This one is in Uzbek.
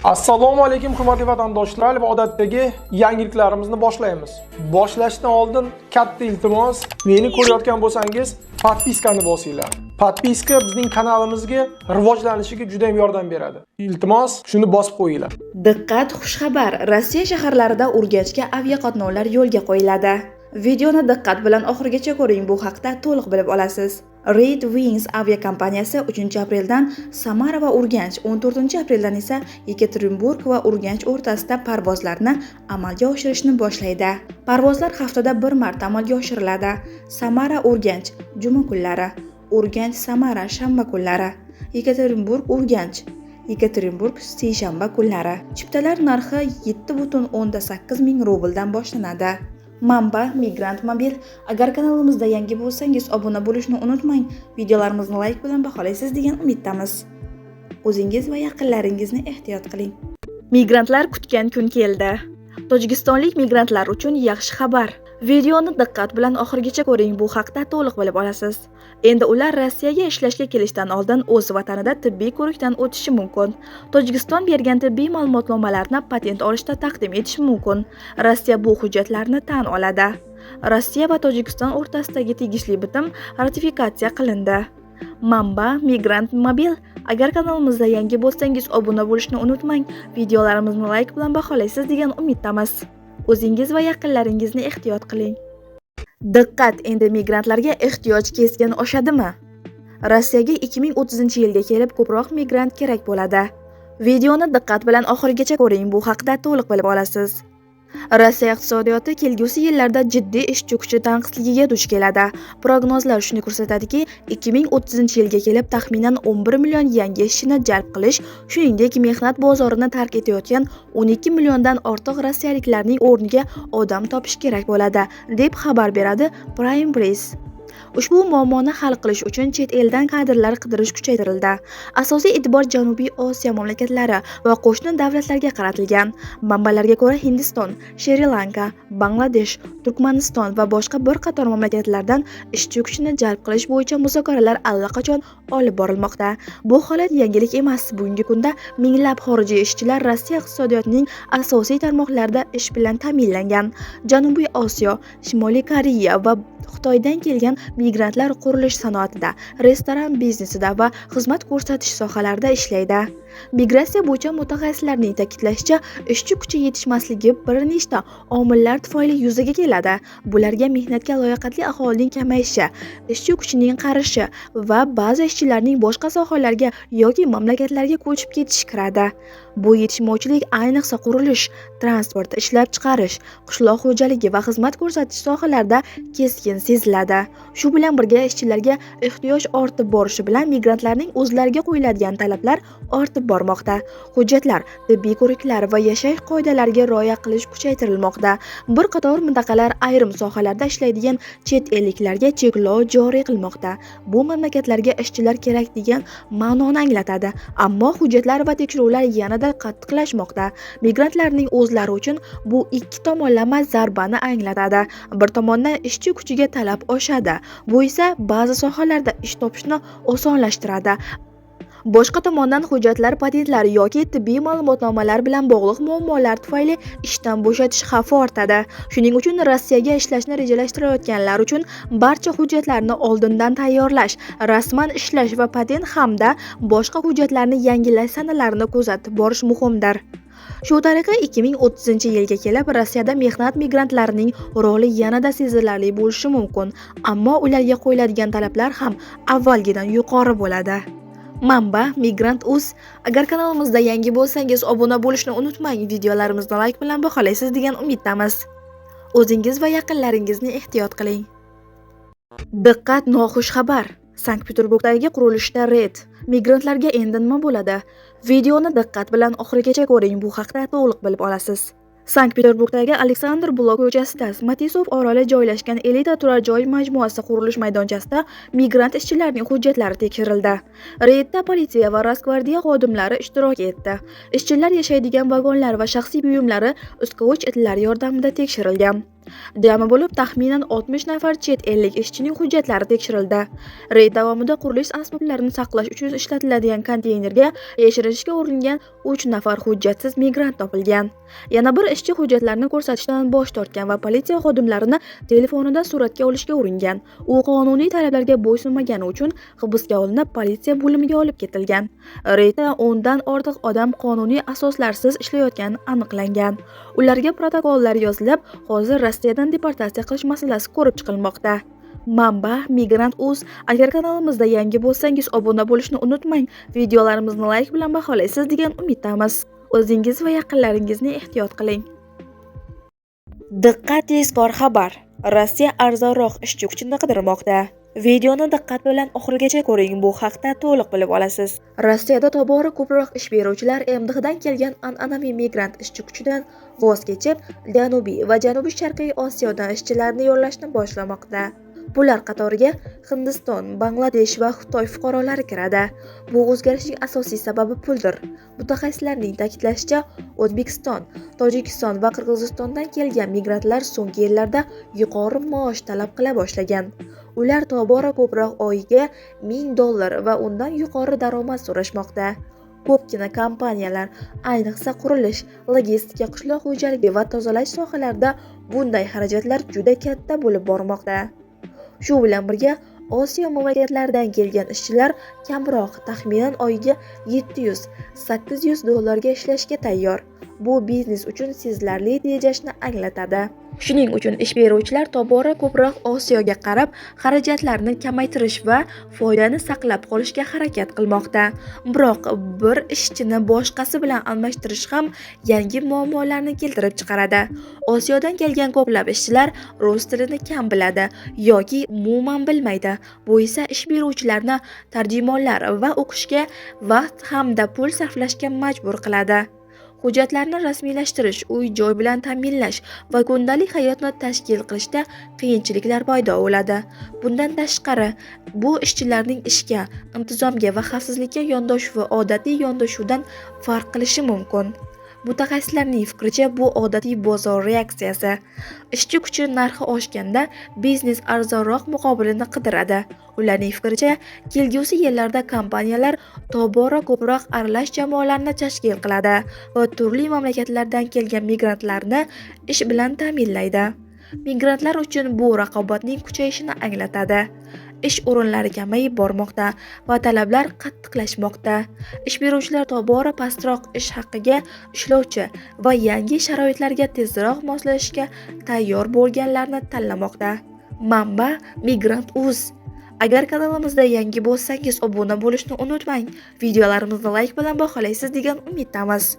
Assalomu alaykum hurmatli vatandoshlar va odatdagi yangiliklarimizni boshlaymiz. Boshlashdan oldin katta iltimos, meni ko'rayotgan bo'lsangiz, подписка ni bosinglar. Подписка bizning kanalimizga rivojlanishiga juda ham yordam beradi. Iltimos, shuni bosib qo'yinglar. Diqqat, xushxabar! Rossiya shaharlarida Urganchga aviaqatnovlar yo'lga qo'yiladi. Videoni diqqat bilan oxirigacha ko'ring, bu haqda to'liq bilib olasiz. Red Wings aviakompaniyasi 3-apreldan Samara va Urganch, 14-apreldan esa Yekaterinburg va Urganch o'rtasida parvozlarni amalga oshirishni boshlaydi. Parvozlar haftada bir marta amalga oshiriladi. Samara Urganch juma kunlari, Urganch Samara shanba kunlari, Yekaterinburg Urganch Yekaterinburg seshanba kunlari. Chiptalar narxi 7,8 ming rubldan boshlanadi. Manba: Migrant Mobil. Agar kanalimizda yangi bo'lsangiz, obuna bo'lishni unutmang. Videolarimizni layk bilan baholaysiz degan umiddamiz. O'zingiz va yaqinlaringizni ehtiyot qiling. Migrantlar kutgan kun keldi. Tojikistonlik migrantlar uchun yaxshi xabar. Videoni diqqat bilan oxirigacha ko'ring, bu haqda to'liq bilib olasiz. Endi ular Rossiyaga ishlashga kelishdan oldin o'z vatanida tibbiy ko'rikdan o'tishi mumkin. Tojikiston bergan tibbiy ma'lumotnomalarni patent olishda taqdim etish mumkin. Rossiya bu hujjatlarni tan oladi. Rossiya va Tojikiston o'rtasidagi tegishli bitim ratifikatsiya qilindi. Manba: Migrant Mobil. Agar kanalimizda yangi bo'lsangiz, obuna bo'lishni unutmang. Videolarimizni layk bilan baholaysiz degan umiddamiz. O'zingiz va yaqinlaringizni ehtiyot qiling. Diqqat, endi migrantlarga ehtiyoj keskin oshadimi? Rossiyaga 2030-yilga kelib ko'proq migrant kerak bo'ladi. Videoni diqqat bilan oxirigacha ko'ring, bu haqda to'liq bilib olasiz. Rossiya iqtisodiyoti kelgusi yillarda jiddiy ishchi kuchi tanqisligiga duch keladi. Prognozlar shuni ko'rsatadiki, 2030-yilga kelib taxminan 11 million yangi ishchini jalb qilish, shuningdek, mehnat bozorini tark etayotgan 12 milliondan ortiq rossiyaliklarning o'rniga odam topish kerak bo'ladi, deb xabar beradi Prime Press. Ushbu muammoni hal qilish uchun chet eldan kadrlar qidirish kuchaytirildi. Asosiy e'tibor Janubiy Osiyo mamlakatlari va qo'shni davlatlarga qaratilgan. Manbalarga ko'ra, Hindiston, Shri-Lanka, Bangladesh, Turkmaniston va boshqa bir qator mamlakatlardan ishchi kuchini jalb qilish bo'yicha muzokaralar allaqachon olib borilmoqda. Bu holat yangilik emas. Bugungi kunda minglab xorijiy ishchilar Rossiya iqtisodiyotining asosiy tarmoqlarida ish bilan ta'minlangan. Janubiy Osiyo, Shimoliy Koreya va Xitoydan kelgan migrantlar qurilish sanoatida, restoran biznesida va xizmat ko'rsatish sohalarida ishlaydi. Migratsiya bo'yicha mutaxassislarning ta'kidlashicha, ishchi kuchi yetishmasligi bir nechta omillar tufayli yuzaga keladi. Bularga mehnatga layoqatli aholining kamayishi, ishchi kuchining qarishi va ba'zi ishchilarning boshqa sohalarga yoki mamlakatlarga ko'chib ketishi kiradi. Bu yetishmovchilik ayniqsa qurilish, transport, ishlab chiqarish, qishloq xo'jaligi va xizmat ko'rsatish sohalarida keskin seziladi. Shu bilan birga ishchilarga ehtiyoj ortib borishi bilan migrantlarning o'zlariga qo'yiladigan talablar ortib bormoqda. Hujjatlar, tibbiy ko'riklar va yashash qoidalariga rioya qilish kuchaytirilmoqda. Bir qator mintaqalar ayrim sohalarda ishlaydigan chet elliklarga cheklov joriy qilmoqda. Bu mamlakatlarga ishchilar kerak degan ma'noni anglatadi. Ammo hujjatlar va tekshiruvlar yanada qattiqlashmoqda. Migrantlarning o'zlari uchun bu ikki tomonlama zarbani anglatadi. Bir tomondan ishchi kuchiga talab oshadi. Bu esa ba'zi sohalarda ish topishni osonlashtiradi. Boshqa tomondan hujjatlar, patentlar yoki tibbiy ma'lumotnomalar bilan bog'liq muammolar tufayli ishdan bo'shatish xavfi ortadi. Shuning uchun Rossiyaga ishlashni rejalashtirayotganlar uchun barcha hujjatlarni oldindan tayyorlash, rasman ishlash va patent hamda boshqa hujjatlarni yangilash sanalarini kuzatib borish muhimdir. Shu tariqa 2030-yilga kelib Rossiyada mehnat migrantlarining roli yanada sezilarli bo'lishi mumkin, ammo ularga qo'yiladigan talablar ham avvalgidan yuqori bo'ladi. Manba: Migrant.uz. Agar kanalimizda yangi bo'lsangiz, obuna bo'lishni unutmang. Videolarimizni layk bilan baholaysiz degan umiddamiz. O'zingiz va yaqinlaringizni ehtiyot qiling. Diqqat, noxush xabar. Sankt-Peterburgdagi qurilishda reyd. Migrantlarga endi nima bo'ladi? Videoni diqqat bilan oxirigacha ko'ring, bu haqda to'liq bilib olasiz. Sankt-Peterburgdagi Aleksandr Blok ko'chasida Matisov oroli joylashgan elita turar joy majmuasi qurilish maydonchasida migrant ishchilarning hujjatlari tekshirildi. Reydda politsiya va Rosgvardiya xodimlari ishtirok etdi. Ishchilar yashaydigan vagonlar va shaxsiy buyumlari uskovich itlar yordamida tekshirilgan. Jami bo'lib taxminan 60 nafar chet ellik ishchining hujjatlari tekshirildi. Reyd davomida qurilish asboblarini saqlash uchun ishlatiladigan konteynerga yashirinishga uringan 3 nafar hujjatsiz migrant topilgan. Yana bir ishchi hujjatlarni ko'rsatishdan bosh tortgan va politsiya xodimlarini telefonida suratga olishga uringan. U qonuniy talablarga bo'ysunmagani uchun hibsga olinib, politsiya bo'limiga olib ketilgan. Reydda 10 dan ortiq odam qonuniy asoslarsiz ishlayotgani aniqlangan. Ularga protokollar yozilib, hozir Rossiyadan deportatsiya qilish masalasi ko'rib chiqilmoqda. Manba: Migrant.uz. Agar kanalimizda yangi bo'lsangiz, obuna bo'lishni unutmang. Videolarimizni layk bilan baholaysiz degan umiddamiz. O'zingiz va yaqinlaringizni ehtiyot qiling. Diqqat, tezkor xabar. Rossiya arzonroq ishchi kuchini qidirmoqda. Videoni diqqat bilan oxirigacha ko'ring, bu haqda to'liq bilib olasiz. Rossiyada tobora ko'proq ish beruvchilar MDHdan kelgan an'anaviy migrant ishchi kuchidan voz kechib, Janubiy va Janubiy-Sharqiy Osiyodan ishchilarni yollashni boshlamoqda. Bular qatoriga Hindiston, Bangladesh va Xitoy fuqarolari kiradi. Bu o'zgarishning asosiy sababi puldir. Mutaxassislarning ta'kidlashicha, O'zbekiston, Tojikiston va Qirg'izistondan kelgan migrantlar so'nggi yillarda yuqori maosh talab qila boshlagan. Ular tobora ko'proq oyiga $1000 va undan yuqori daromad so'rashmoqda. Ko'pgina kompaniyalar, ayniqsa qurilish, logistika, qishloq xo'jaligi va tozalash sohalarida bunday xarajatlar juda katta bo'lib bormoqda. Shu bilan birga, Osiyo mamlakatlaridan kelgan ishchilar kamroq, taxminan oyiga $700-800 dollarga ishlashga tayyor. Bu biznes uchun sezilarli tejashni anglatadi. Shuning uchun ish beruvchilar tobora ko'proq Osiyoga qarab, xarajatlarni kamaytirish va foydani saqlab qolishga harakat qilmoqda. Biroq bir ishchini boshqasi bilan almashtirish ham yangi muammolarni keltirib chiqaradi. Osiyodan kelgan ko'plab ishchilar rus tilini kam biladi yoki umuman bilmaydi. Bu esa ish beruvchilarni tarjimonlar va o'qishga vaqt hamda pul sarflashga majbur qiladi. Hujjatlarni rasmiylashtirish, uy-joy bilan ta'minlash va kundalik hayotni tashkil qilishda qiyinchiliklar paydo bo'ladi. Bundan tashqari, bu ishchilarning ishga, intizomga va xavfsizlikka yondashuvi odatiy yondashuvdan farq qilishi mumkin. Mutaxassislarning fikricha, bu odatiy bozor reaksiyasi. Ishchi kuchi narxi oshganda biznes arzonroq muqobilini qidiradi. Ularning fikricha, kelgusi yillarda kompaniyalar tobora ko'proq aralash jamoalarni tashkil qiladi va turli mamlakatlardan kelgan migrantlarni ish bilan ta'minlaydi. Migrantlar uchun bu raqobatning kuchayishini anglatadi. Ish o'rinlari kamayib bormoqda va talablar qattiqlashmoqda. Ish beruvchilar tobora pastroq ish haqiga ishlovchi va yangi sharoitlarga tezroq moslashishga tayyor bo'lganlarni tanlamoqda. Manba: Migrant.uz. Agar kanalimizda yangi bo'lsangiz, obuna bo'lishni unutmang. Videolarimizni layk bilan baholaysiz degan umiddamiz.